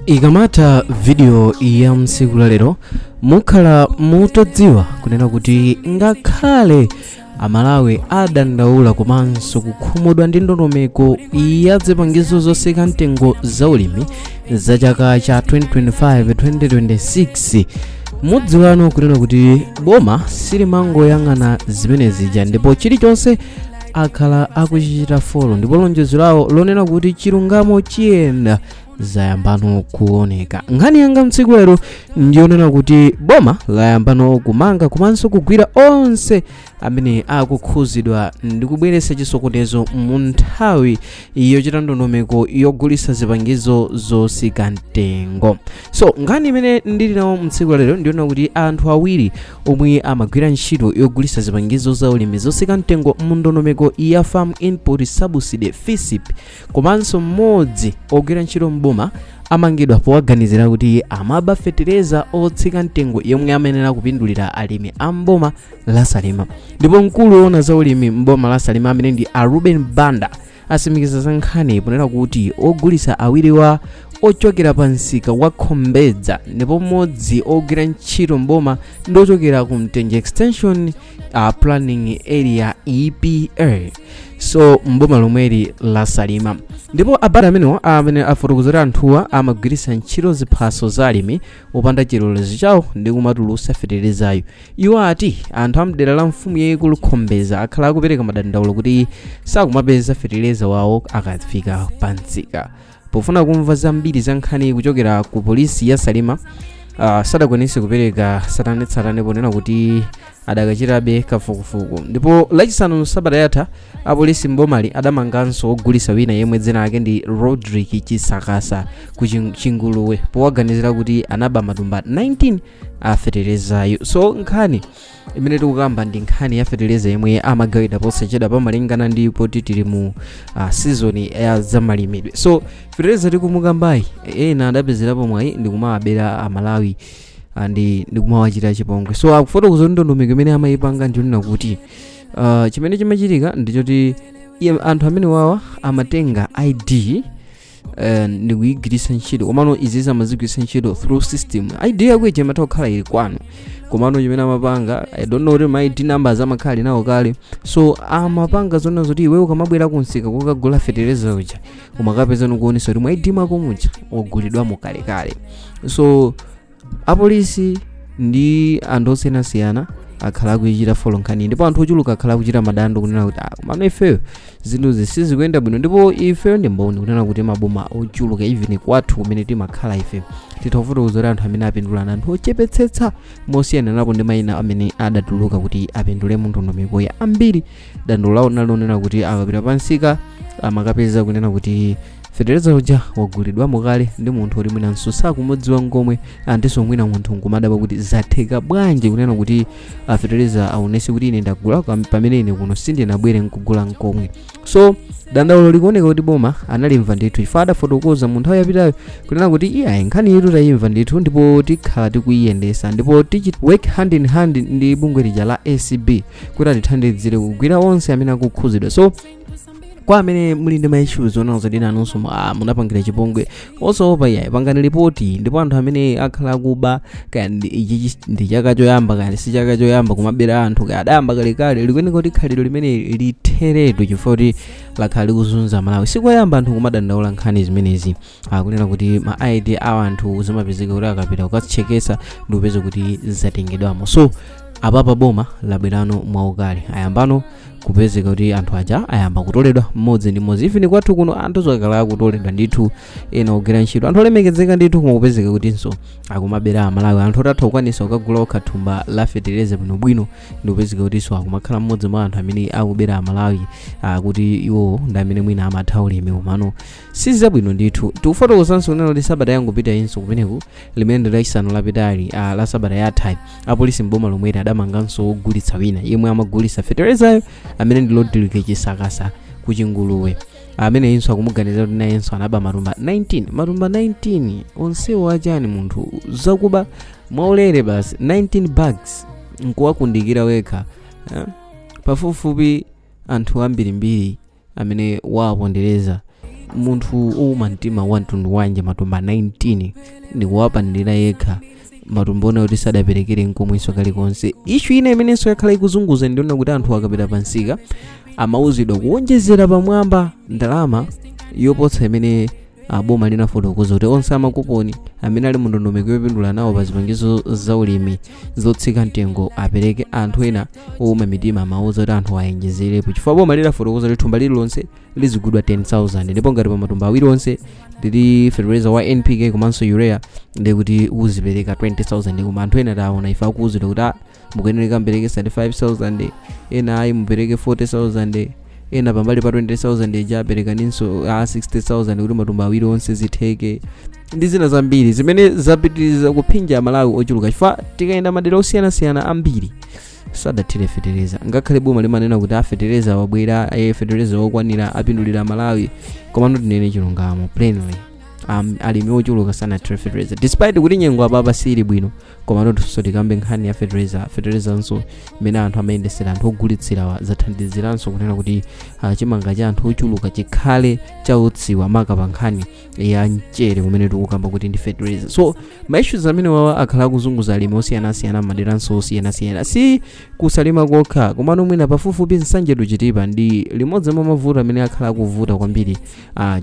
Ikamatha video ya msiku la lero, mukhala mutadziwa kunena kuti ngakhale Amalawi adandaula komanso kukhumudwa ndi ndondomeko ya zipangizo zotsika mtengo za ulimi za chaka cha 2025-2026, mudziwano kunena kuti boma silimangoyang'ana zimenezija, ndipo chilichonse akhala akuchichita follow, ndipo lonjezo lawo lonena kuti chilungamo chiyenda zayambano kuoneka. Nkhani yanga mtsiku lero ndiyonena kuti boma layambano kumanga komanso kugwira onse amene akukhuzidwa ndi kubweretsa chisokonezo mu nthawi yochita ndondomeko yogulitsa zipangizo zotsika mtengo. So nkhani imene ndili nawo mtsiku lero ndiyonena kuti anthu awiri omwe amagwira ntchito yogulitsa zipangizo za ulimi zotsika mtengo mu ndondomeko ya Farm Input Subsidy, FISP, komanso mmodzi ogwira ntchito mboma amangidwa powaganizira kuti amaba fetereza otsika mtengo yomwe amayenera kupindulira alimi a mboma la Salima. Ndipo mkulu woona za ulimi mboma la Salima, amene ndi a Ruben Banda, asimikiza za nkhani ponena kuti ogulitsa awiriwa ochokera pa msika wa Khombedza, ndipo mmodzi ogwira ntchito mboma ndi ochokera ku Mtenje Extension Planning Area, EPA, so mboma lomweli la Salima. Ndipo abale amenewa amene afotokozera anthuwa amagwiritsa ntchito ziphaso za alimi opanda chilolezo chawo ndi kumatulutsa feterezayo. Iwo ati anthu amdera la mfumu yayikulu Khombeza akhala akupereka madandaulo kuti sakumapeza fetereza wawo akafika pa msika. Pofuna kumva zambiri za nkhani kuchokera ku polisi ya Salima, sadakwanise kupereka tsatanetsatane ponena kuti adakachitabe kafukufuku. Ndipo Lachisanu sabata yatha, apolisi mbomali adamanganso wogulitsa wina yemwe dzina lake ndi Rodrick Chisakasa ku Chinguluwe powaganizira kuti anaba matumba 19 a feterezayo. So nkhani imene tikukamba ndi nkhani ya fetereza yemwe amagawidwa posachedwa, pamalingana ndi poti tili mu season ya zamalimidwe. So fetereza tikumukambayi, ena adapezerapo mwayi ndikumawabera Amalawi ndikumawachita chipongwe. So akufotokoza kuti ndondomeko imene amayipanga ndionena kuti chimene chimachitika ndichoti anthu amene wawa amatenga ID ndikuyigwiritsa ntchito, komano izi amazigwiritsa ntchito through system. ID yako ija imatha kukhala ili kwanu, komano chimene amapanga, I don't know kuti ma ID numbers amakhala ali nawo kale. So amapanga zona zoti iwe ukamabwera kumsika kukagula fetereza uja, umakapeza nikuonesa kuti mwa ID mwako muja wagulidwamo kalekale. So apolisi ndi anthu osiyanasiyana akhala akuichita follow nkhani, ndipo anthu ochuluka akhala akuchita madando kunena kuti, "Ah, komano ifeyo zinthuzi sizikuyenda bwino." Ndipo ifeyo ndi mboni kunena kuti maboma ochuluka, even kwathu kumene timakhala ife, titha kufotokoza kuti anthu amene apindulana anthu ochepetsetsa mosiyana napo ndi mayina amene adatuluka kuti apindule mu ndondomeko ya ambiri. Dandaulo lawo nalonena kuti akapita pansika amakapeza kunena kuti fetereza uja wagulidwamo kale ndi munthu oti mwinanso sakumudziwa ngomwe, andinso mwina munthu nkumadabwa kuti zatheka bwanji kunena kuti fetereza aonese kuti ine ndagula pamene ine kuno sindinabwere nkugula nkomwe. So dandaulo likuoneka kuti boma analimva ndithu, chifukwa adafotokoza mu nthawi yapitayo kunena kuti iyayi, nkhani yetu tayimva ndithu, ndipo tikhala tikuyiyendesa, ndipo tichi work hand in hand ndi bungwe lija la ACB kuti atithandizire kugwira onse amene akukhuzidwa. So kwa amene muli ndi ma issues onawo zoti nanunso munapangira chipongwe, osaopa iyayi, pangani ripoti. Ndipo anthu amene akhala akuba, kaya ichi ndi chaka choyamba kaya si chaka choyamba kumabera anthu, kaya adayamba kalekale, likuyeneka kuti khalidwe limene litheretu, chifukwa kuti lakhala likuzunza Malawi. Sikoyamba anthu kumadandaula nkhani zimenezi, akunena kuti ma ID a anthu zimapezeka kuti akapita kukachekesa ndikupeza kuti zatengedwamo. So apapa boma labwerano mwaukali, ayambano kupezeka kuti anthu aja ayamba kutoledwa mmodzi ndi mmodzi. Even kwathu kuno anthu zakhala akutoledwa ndithu, ena kugwira ntchito, anthu olemekezeka ndithu, koma kupezeka kutinso akumabera Amalawi. Anthu otatha kukwanisa kukagula okha thumba la fetereza bwinobwino, ndikupezeka kutinso akumakhala mmodzi mwa anthu amene akubera Amalawi, kuti iwo ndi amene mwina amatha ulimi, komano sizabwino ndithu. Tikufotokozanso kunena kuti sabata yangopita inso kumeneku, limene ndi Lachisanu lapitali, la sabata yathayi, apolisi mboma lomweli adamanganso wogulitsa wina yemwe amagulitsa feterezayo, amene ndi Rodrick Chisakasa ku Chinguluwe, amene inso akumuganiza kuti nayenso anaba matumba 19. Matumba 19 onsewo achani? Munthu zakuba mwaulere basi, 19 bags nkuwakundikira wekha, eh? Pafupifupi anthu ambirimbiri amene wawapondereza. Munthu owuma mtima wa mtundu wanji matumba 19 ndikuwapanira yekha matumba ona kuti sadaperekere nkomwenso kalikonse? Issue ina imenenso yakhala ikuzunguza, ndiona kuti anthu akapita pansika amauzidwa kuwonjezera pamwamba ndalama yoposa imene boma linafotokoza kuti onse amakuponi amene ali mu ndondomeko yopindula nawo pa zipangizo zaulimi zotsika mtengo apereke. Anthu ena owuma mitima amauza kuti anthu ayenjezerepo, chifukwa boma lidafotokoza kuti thumba lililonse lizigudwa 10,000, ndipo ngati pa matumba awiri onse lili fertilizer wa NPK komanso urea, ndikuti uzipereka 20,000. Koma anthu ena taona ife akuuzidwa kuti mukuyenera mpereke 35,000, ena ayi, mupereke 40,000, ena pambali pa 20,000 ija aperekaninso a 60,000 kuti matumba awiri onse zitheke, ndi zina zambiri zimene zapitiriza kuphinja Amalawi ochuluka, chifukwa tikayenda madera osiyanasiyana ambiri sadathire fetereza, ngakhale boma limanena kuti afetereza wabwera, fetereza wokwanira apindulira Malawi. Komano tinene chilungamo plainly, alimi ochuluka sanathire fetereza despite kuti nyengo apapa sili bwino. Komano tinso tikambe nkhani ya fetereza, feterezanso imene anthu amayendesera, anthu ogulitsira, zathandiziranso kunena kuti chimanga cha anthu ochuluka chikhale chautsiwa, maka pa nkhani ya mchere kumene tikukamba kuti ndi fertilizer. So ma issues amene wawa akhala akuzunguza alimi osiyanasiyana maderanso osiyanasiyana, si kusalima kokha, komano mwina pafupifupi Nsanje Chitipa ndi limodzi mwa mavuto amene akhala akuvuta kwambiri,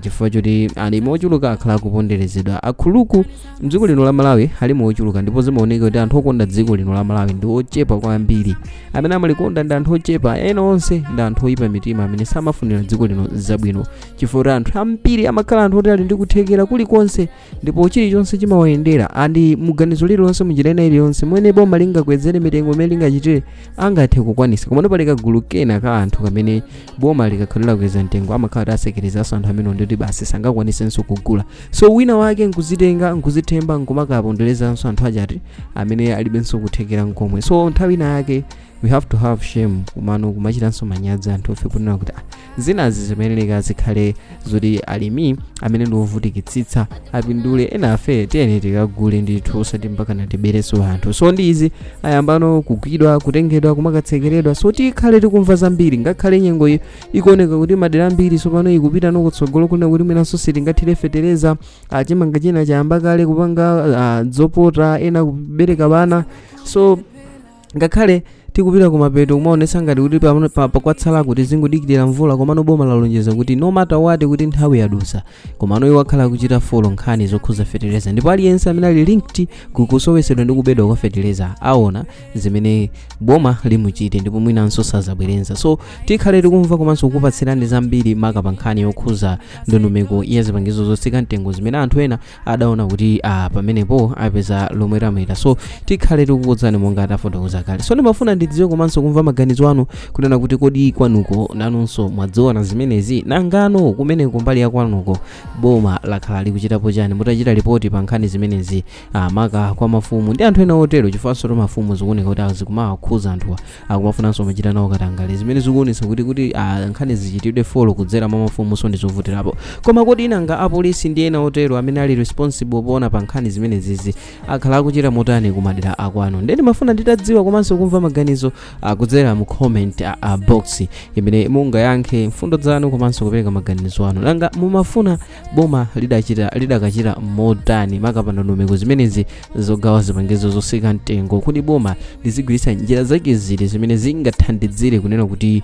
chifukwa choti alimi ochuluka akhala akuponderezedwa. Akhuluku mdziko lino la Malawi alimi ochuluka, ndipo zimaoneka kuti anthu okonda dziko lino la Malawi ndi ochepa kwambiri. Amene amalikonda ndi anthu ochepa, ena onse ndi anthu oyipa mitima amene samafunira dziko lino zabwino, chifukwa kuti anthu ambiri amakhala anthu oti ali ndi kuthekera kulikonse ndipo chilichonse chimawayendera, andi muganizo lililonse, munjira ina iliyonse mwene boma lingakwezere mitengo imene lingachitire angathe kukwanisa. Komano pali kagulu kena ka anthu kamene boma likakhalira kukweza mtengo amakhala kuti asekerezanso anthu amene ndikuti basi sangakwanisenso kugula. So wina wake nkuzitenga, nkuzithemba, nkumakaponderezanso anthu achati amene alibenso kuthekera nkomwe. So nthawi ina yake we have to have shame, kumano kumachitanso manyazi anthu ofe kunena kuti zinazi zimeneleka zikhale zoti alimi amene ndi ovutikitsitsa apindule, ena afe tiyeni tikagule ndithu, osati mpaka natibereso anthu. So ndi izi ayambano kugwidwa, kutengedwa, kumakatsekeredwa. So tikhale tikumva zambiri, ngakhale nyengo iyi ikuoneka kuti madera ambiri tsopano ikupita nokutsogolo kuna kuti mwinanso sitingathire fetereza. Chimanga china chayamba kale kupanga zopota, ena kubereka bana. So ngakhale tikupita kumapeto, kumaonetsa ngati kuti pakwatsala kuti zingodikirira mvula, komano boma lalonjeza kuti no matter what, kuti nthawi yadusa, komano iwo akhala akuchita follow nkhani zokhuza fetereza, ndipo aliyense amene ali linked kukusowesedwa ndi kubedwa kwa fetereza aona zimene boma limuchite, ndipo mwinanso sazabwerenza. So tikhale tikumva komanso kukupatsirani zambiri, maka pa nkhani yokhuza ndondomeko ya zipangizo zotsika mtengo zimene anthu ena adaona kuti pamenepo apeza lomwe lameta. So tikhale tikukuwuzani monga tafotokoza kale. So ndimafuna ndidziwe komanso kumva maganizo anu kunena kuti kodi kwanuko nanunso mwadziona zimenezi? Nangano kumeneko mbali ya kwanuko boma lakhala likuchitapo chani mutachita ripoti pa nkhani zimenezi, maka kwa mafumu ndi anthu ena otero? Chifukwanso to mafumu zikuoneka kuti azikumakhuza anthuwa, akumafunanso machita nawo katangale, zimene zikuonetsa kuti nkhani zichitidwe follow kudzera mwa mafumu so ndizovutirapo. Koma kodi nanga apolisi ndi ena otero amene ali responsible poona pa nkhani zimenezizi akhala akuchita motani kumadera akwanu? Ndiye ndimafuna nditadziwa komanso kumva maganizo kudzera mu comment box imene mungayankhe mfundo zanu komanso kupereka maganizo anu. Nanga mumafuna boma lidakachita motani, maka pa ndondomeko zimenezi zogawa zipangizo zotsika mtengo, kuti boma lizigwiritsa njira zake ziti zimene zingathandizire kunena kuti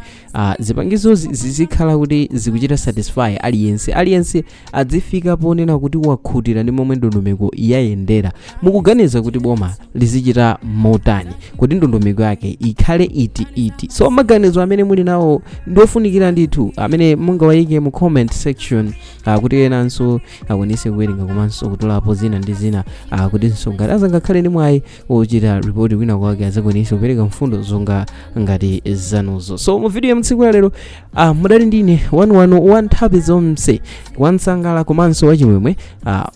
zipangizozi zizikhala kuti zikuchita satisfy aliyense, aliyense adzifika ponena kuti wakhutira ndi momwe ndondomeko yayendera? Mukuganiza kuti boma lizichita motani kuti ndondomeko yake ikhale iti iti? So maganizo amene muli nawo ndiofunikira ndithu, amene mungawayike mu comment section, kuti enanso akwanise kuwerenga komanso kutolapo zina ndi zina, kutinso ngati azangakhale ndi mwayi wochita ripoti kwina kwake azakwanise kupereka mfundo zonga ngati zanuzo. So mu video ya mtsiku la lero mudali ndine wanuwanu wa nthawi zonse, wansangala komanso wachimwemwe,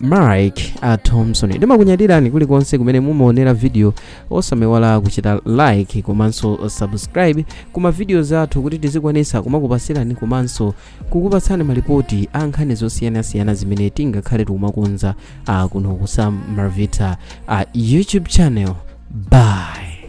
Mike Thompson. Ndimakunyadirani kulikonse kumene mumaonera video. Osamaiwala kuchita like komanso subscribe kuma videos athu kuti tizikwanisa kumakupasirani komanso kukupatsani malipoti a nkhani zosiyanasiyana zimene tingakhale tikumakonza kuno ku Sam Marvita YouTube channel. Bye.